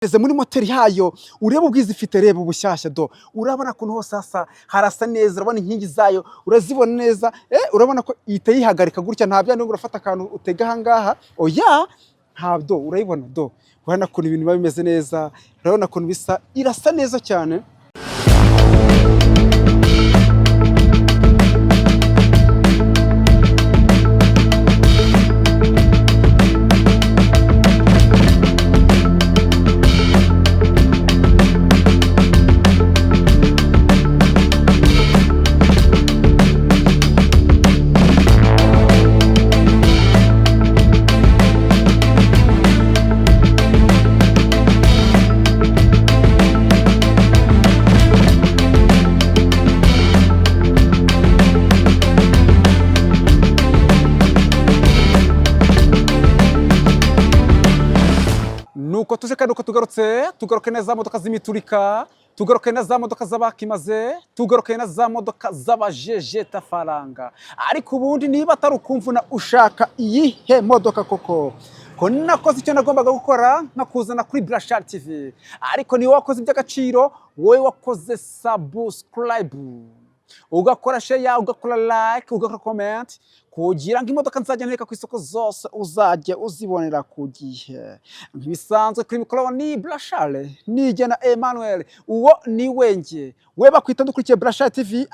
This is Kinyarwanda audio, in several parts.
Muri moteri yayo urebe ubwiza ifite, reba ubushyashya. Do, urabona ukuntu hose hasa, harasa neza. Urabona inkingi zayo, urazibona neza. Urabona ko ihita yihagarika gutya, nta byandi ngo urafata akantu utega ahangaha, oya, ntabwo. Urayibona, do, urabona ukuntu ibintu biba bimeze neza, urabona ukuntu bisa, irasa neza cyane. Nuko tuje kandi uko tugarutse, tugaruke na za modoka z'imiturika, tugaruke na za modoka z'abakimaze, tugaruke na za modoka z'abajejetafaranga. Ariko ubundi niba atari ukumvuna, ushaka iyihe modoka koko? Ko nakoze icyo nagombaga gukora nkakuzana kuri Brashar TV, ariko niwe wakoze iby'agaciro, wowe wakoze subscribe, ugakora share, ugakora like, ugakora comment, kugira ngo imodoka nzajya nteka ku isoko zose uzajye uzibonera ku gihe. Nk'ibisanzwe, kuri mikoro ni Brashare Nigena Emmanuel, uwo ni wenge we bakwita. Dukurikiye Brashare TV,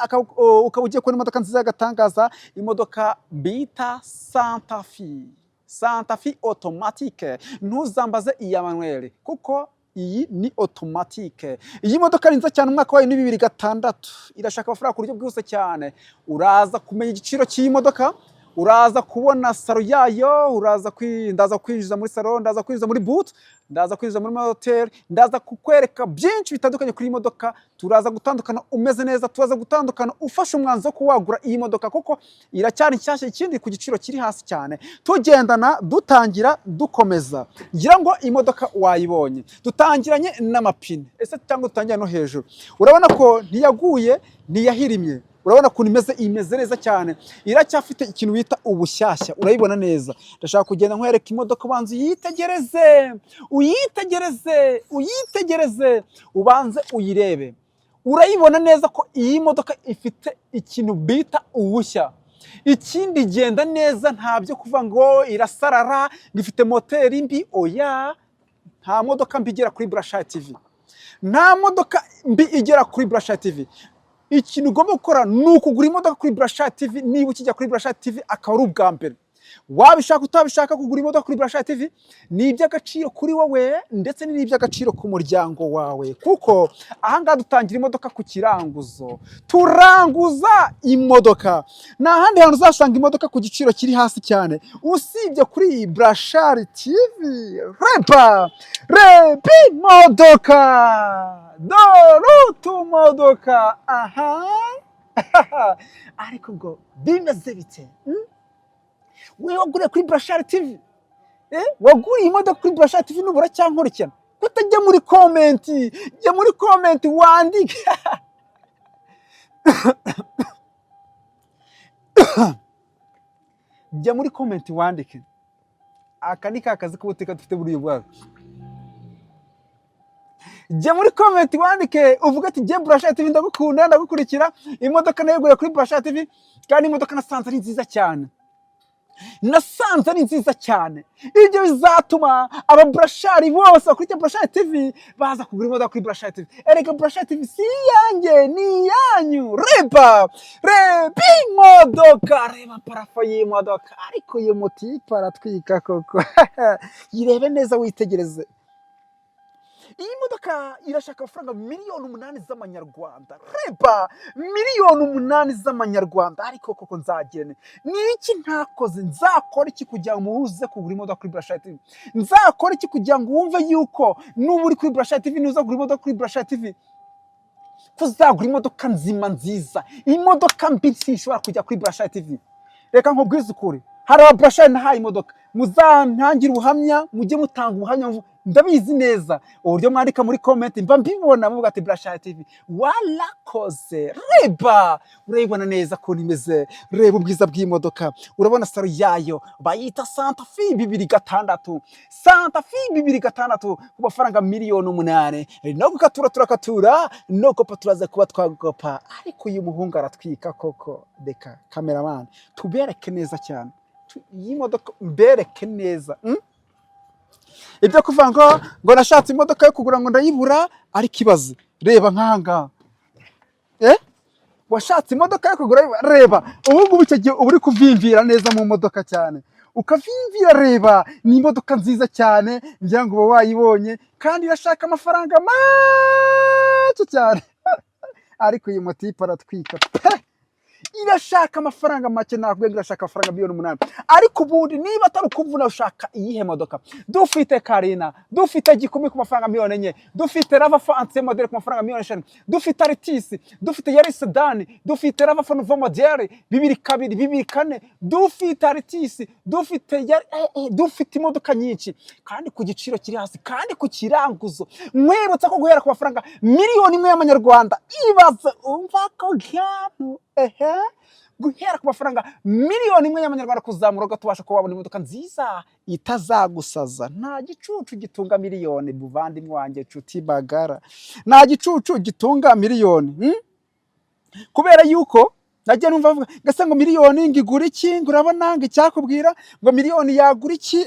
ukaba ugiye kubona imodoka nziza y'agatangaza, imodoka bita Santa Fe, Santa Fe automatique. Ntuzambaze iya manuel kuko iyi ni automatique. Iyi modoka ni nziza cyane, umwaka wayo ni 2006, irashaka amafaranga ku buryo bwihuse cyane. Uraza kumenya igiciro cy'iyi modoka, uraza kubona salon yayo, ndaza kwinjiza muri salon, ndaza kwinjiza muri boot, ndaza kwinjiza muri moteri, ndaza kukwereka byinshi bitandukanye kuri iyi modoka. Turaza gutandukana umeze neza, turaza gutandukana ufashe umwanzuro wo kuba wagura iyi modoka kuko iracyari nshyashya, ikindi ku giciro kiri hasi cyane. Tugendana, dutangira, dukomeza, ngira ngo imodoka wayibonye. Dutangiranye n'amapine ese cyangwa dutangire no hejuru? Urabona ko ntiyaguye, ntiyahirimye. Urabona ukuntu imeze, imeze neza cyane, iracyafite ikintu bita ubushyashya, urayibona neza. Ndashaka kugenda nkwereka imodoka, ubanza uyitegereze, uyitegereze, uyitegereze, ubanze uyirebe. Urayibona neza ko iyi modoka ifite ikintu bita ubushya. Ikindi, igenda neza, nta byo kuvuga ngo irasarara, ngo ifite moteri mbi, oya. Nta modoka mbi igera kuri Brashar TV, nta modoka mbi igera kuri Brashar TV. Ikintu ugomba gukora ni ukugura imodoka kuri Brashar TV. Niba ukijya kuri Brashar TV akaba ari ubwa mbere, wabishaka utabishaka, kugura imodoka kuri Brashar TV ni iby'agaciro kuri wowe, ndetse ni iby'agaciro ku muryango wawe, kuko ahangaha dutangira imodoka ku kiranguzo, turanguza imodoka. Nta handi hantu uzasanga imodoka ku giciro kiri hasi cyane usibye kuri Brashar TV. Reba, reba imodoka, dore utumodoka aha. Ariko ubwo bimeze bite? Wowe waguriye kuri Brashar TV, waguriye imodoka kuri Brashar TV, nubura cyankurikirana, kutajya muri comment? Jya muri comment wandike, jya muri comment wandike. Aka ni ka kazi k'ubuteka dufite muri uyu mwaka. Jya muri comment wandike, uvuge ati: "Jye Brashar TV ndagukunda, ndagukurikira, imodoka nayiguriye kuri Brashar TV, kandi imodoka nasanze ari nziza cyane, nasanze ari nziza cyane." Ibyo bizatuma ababurashari bose bakurikira Burashari TV baza kugura imodoka kuri Burashari TV. Erega Burashari TV si iyanjye, ni iyanyu. Reba, reba imodoka, reba plafond y'imodoka. Ariko uyu mutipe aratwika koko. Yirebe neza, witegereze. Iyi modoka irashaka amafaranga miliyoni 8 z'amanyarwanda. Reba, miliyoni 8 z'amanyarwanda. Ariko koko nzagene ni iki ntakoze? Nzakora iki kugira ngo muze kugura imodoka kuri Brashari TV? Nzakora iki kugira ngo wumve yuko nuba uri kuri Brashari TV, nuza kugura imodoka kuri Brashari TV, kuzagura imodoka nzima, nziza? Imodoka mbi sinshobora kujya kuri Brashari TV. Reka nkubwize ukuri, hari ababurashari nahaye imodoka, muzantangire ubuhamya, mujye mutanga ubuhamya. Ndabizi neza uburyo mwandika muri comment, mba mbibona muvuga ati: "Brashari TV warakoze." Reba, urayibona neza ukuntu imeze. Reba ubwiza bw'imodoka. Urabona salon yayo, bayita Santa Fe 2006, Santa Fe 2006 ku mafaranga miliyoni 8. No gukatura turakatura, no kopa turaza kuba twagopa. Ariko uyu muhungu aratwika koko. Reka cameraman tubereke neza cyane. Iyi modoka mbereke neza, Ibyo kuvuga ngo nashatse imodoka yo kugura ngo ndayibura, ariko ibaze, reba nk'aha ngaha, washatse imodoka yo kugura. Reba ubu ngubu, icyo gihe uba uri kuvimvira neza mu modoka cyane, ukavimvira. Reba, ni imodoka nziza cyane, ngira ngo uba wayibonye, kandi irashaka amafaranga make cyane. Ariko uyu mutipe aratwika pe! Irashaka amafaranga make, nakubwiye ngo irashaka amafaranga miliyoni 8. Ariko ubundi niba atari ukuvuna, ushaka iyihe modoka? Dufite Carina, dufite Gikumi ku mafaranga miliyoni 4, dufite RAV4 ancien modèle ku mafaranga miliyoni 5, dufite Altis, dufite Yaris sedan, dufite RAV4 nouveau modèle 2002, 2004, dufite Altis, dufite Yari, dufite imodoka nyinshi kandi ku giciro kiri hasi, kandi ku kiranguzo. Mwibutsa ko guhera ku mafaranga miliyoni 1 y'amanyarwanda, ibaze, umva ko kantu, ehe, guhera ku mafaranga miliyoni 1 y'amanyarwanda kuzamura gato, ubasha kuba wabona imodoka nziza itazagusaza. Nta gicucu gitunga miliyoni, muvandimwe wanjye, nshuti magara, nta gicucu gitunga miliyoni, Kubera yuko najya numva bavuga ngase ngo miliyoni ngo igura iki, ngo urabona ngo icyakubwira ngo miliyoni yagura iki.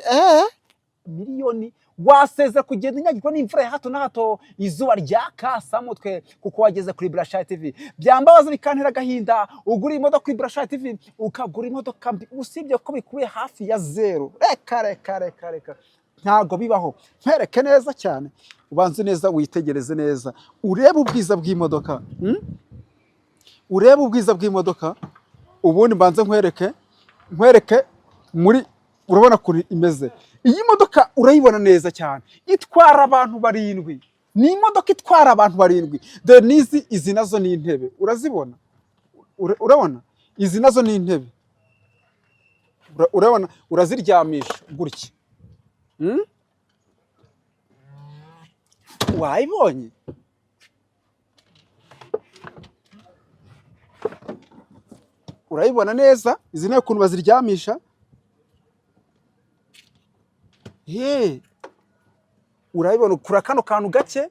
Miliyoni wasezera kugenda unyagirwa n'imvura ya hato na hato, izuba ryakasamutwe, kuko wageze kuri Brashari TV. Byambabaza bikantera agahinda ugura imodoka kuri Brashari TV ukagura imodoka mbi, usibye ko bikubiye hafi ya zeru. Reka reka reka reka, ntabwo bibaho. Nkwereke neza cyane, ubanze neza witegereze neza, urebe ubwiza bw'imodoka, Urebe ubwiza bw'imodoka. Ubundi mbanze nkwereke muri, urabona ukuntu imeze iyi modoka, urayibona neza cyane. Itwara abantu barindwi, ni imodoka itwara abantu barindwi. Dore n'izi, izi nazo ni intebe, urazibona? Urabona izi nazo ni intebe. Urabona uraziryamisha gutya, Wayibonye? Urayibona neza izi ntebe ukuntu baziryamisha. He, urayibona, ukura kano kantu gake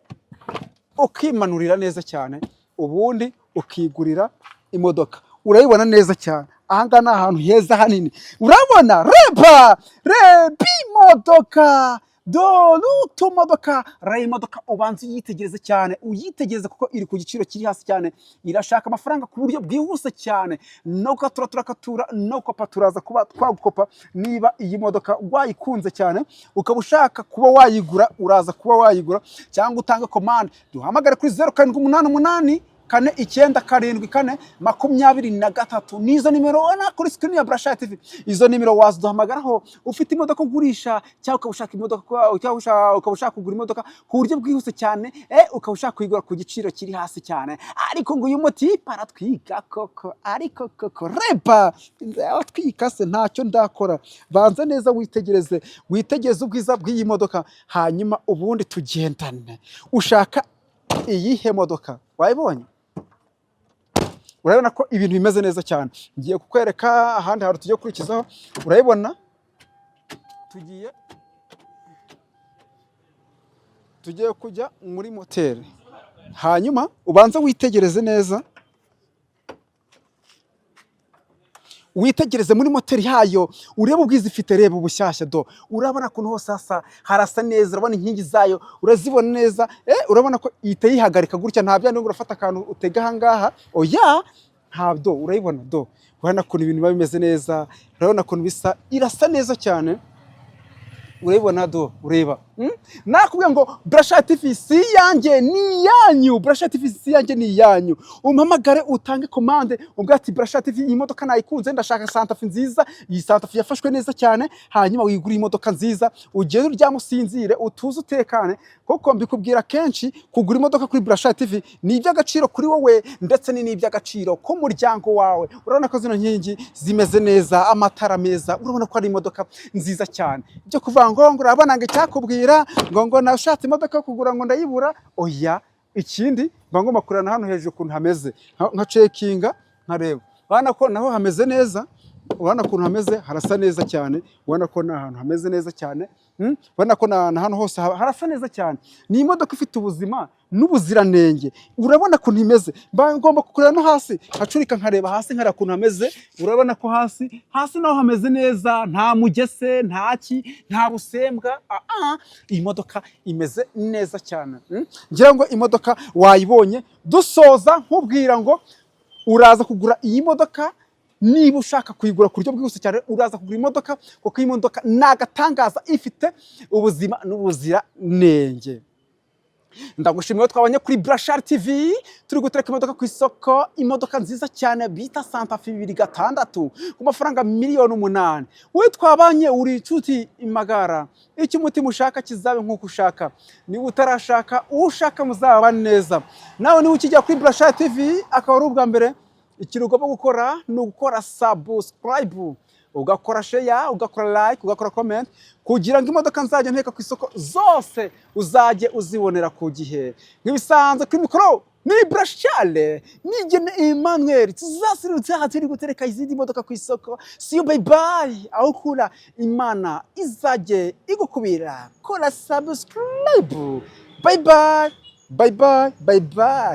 ukimanurira neza cyane, ubundi ukigurira imodoka. Urayibona neza cyane, aha ngaha ni ahantu heza hanini. Urabona, reba, reba imodoka, dore utumodoka. Reba imodoka, ubanza uyitegereze cyane, uyitegereze kuko iri ku giciro kiri hasi cyane. Irashaka amafaranga ku buryo bwihuse cyane. No gukatura turakatura, no gukopa turaza kuba twagukopa. Niba iyi modoka wayikunze cyane, ukaba ushaka kuba wayigura, uraza kuba wayigura cyangwa utange komande. Duhamagare kuri 0788 497 423. Nizo nimero ubona kuri screen ya Brashari TV. Izo nimero waziduhamagaraho ufite imodoka ugurisha, cyangwa ukaba ushaka imodoka, cyangwa ukaba ushaka kugura imodoka ku buryo bwihuse cyane, ukaba ushaka kuyigura ku giciro kiri hasi cyane. Ariko ngo uyu mutipe aratwika koko, ariko koko reba aratwika se, ntacyo ndakora. Banza neza witegereze, witegereze ubwiza bw'iyi modoka, hanyuma ubundi tugendane. Ushaka iyihe modoka? Wayibonye? Urabona ko ibintu bimeze neza cyane. Ngiye kukwereka ahandi hantu tugiye gukurikizaho. Urayibona, tugiye kujya muri moteri, hanyuma ubanze witegereze neza, witegereze muri moteri yayo, urebe ubwiza ifite, reba ubushyashya do. Urabona ukuntu hose hasa, harasa neza. Urabona inkingi zayo, urazibona neza. Urabona ko ihita yihagarika gutya, nta byandi ngo urafata akantu utega aha ngaha, oya, ntabwo. Urayibona do, urabona ukuntu ibintu biba bimeze neza, urabona ukuntu bisa, irasa neza cyane. Urabibona do, ureba, Nakubwiye ngo Brashari TV si iyanjye, ni iyanyu. Brashari TV si iyanjye, ni iyanyu. Umpamagare, utange komande, umbwire ati: "Brashari TV, iyi modoka nayikunze, ndashaka Santa Fe nziza." Iyi Santa Fe yafashwe neza cyane. Hanyuma wigure imodoka nziza, ugende uryame, usinzire, utuze, utekane, kuko mbikubwira kenshi, kugura imodoka kuri Brashari TV ni iby'agaciro kuri wowe, ndetse ni n'iby'agaciro ku muryango wawe. Urabona ko zino nkingi zimeze neza, amatara meza, urabona ko ari imodoka nziza cyane. Ibyo kuvuga Kuvuga ngo urabona ngo icyakubwira ngo nashatse imodoka yo kugura ngo ndayibura, oya. Ikindi, mba ngomba kureba na hano hejuru ukuntu hameze, nka checkinga, nkareba. Urabona ko naho hameze neza, urabona ukuntu hameze, harasa neza cyane. Ubona ko ni ahantu hameze neza cyane. Ubona ko na hano hose harasa neza cyane. Ni imodoka ifite ubuzima n'ubuziranenge. Urabona ukuntu imeze. Mba ngomba kureba no hasi, nkacurika, nkareba hasi, nkareba ukuntu hameze. Urabona ko hasi naho hameze neza, nta mugese, nta ki, nta busembwa. Ah, ah. Iyi modoka imeze neza cyane. Ngira ngo imodoka wayibonye. Dusoza, nkubwira ngo uraza kugura iyi modoka niba ushaka kuyigura ku buryo bwihuse cyane. Uraza kugura imodoka kuko iyi modoka ni agatangaza, ifite ubuzima n'ubuziranenge. Ndagushimiye ko twabonye kuri Brashar TV, turi gutereka imodoka ku isoko, imodoka nziza cyane bita Santa Fe 2006 ku mafaranga miliyoni 8. Wowe twabanye, uri inshuti imagara. Icyo umutima ushaka kizabe nk'uko ushaka. Niba utarashaka, ushaka muzaba neza. Nawe niba ukijya kuri Brashar TV akaba ari ubwa mbere, ikintu ugomba gukora ni ugukora subscribe, ugakora share, ugakora like, ugakora comment, kugira ngo imodoka nzajya nteka ku isoko zose uzajye uzibonera ku gihe. Nk'ibisanzwe, kuri mikoro ni Brashale Nigene Emmanuel. Tuzasirutse aha turi gutereka izindi modoka ku isoko. See you, bye bye. Aho ukura, Imana izajye igukubira. Kora subscribe. Bye bye, bye bye, bye bye.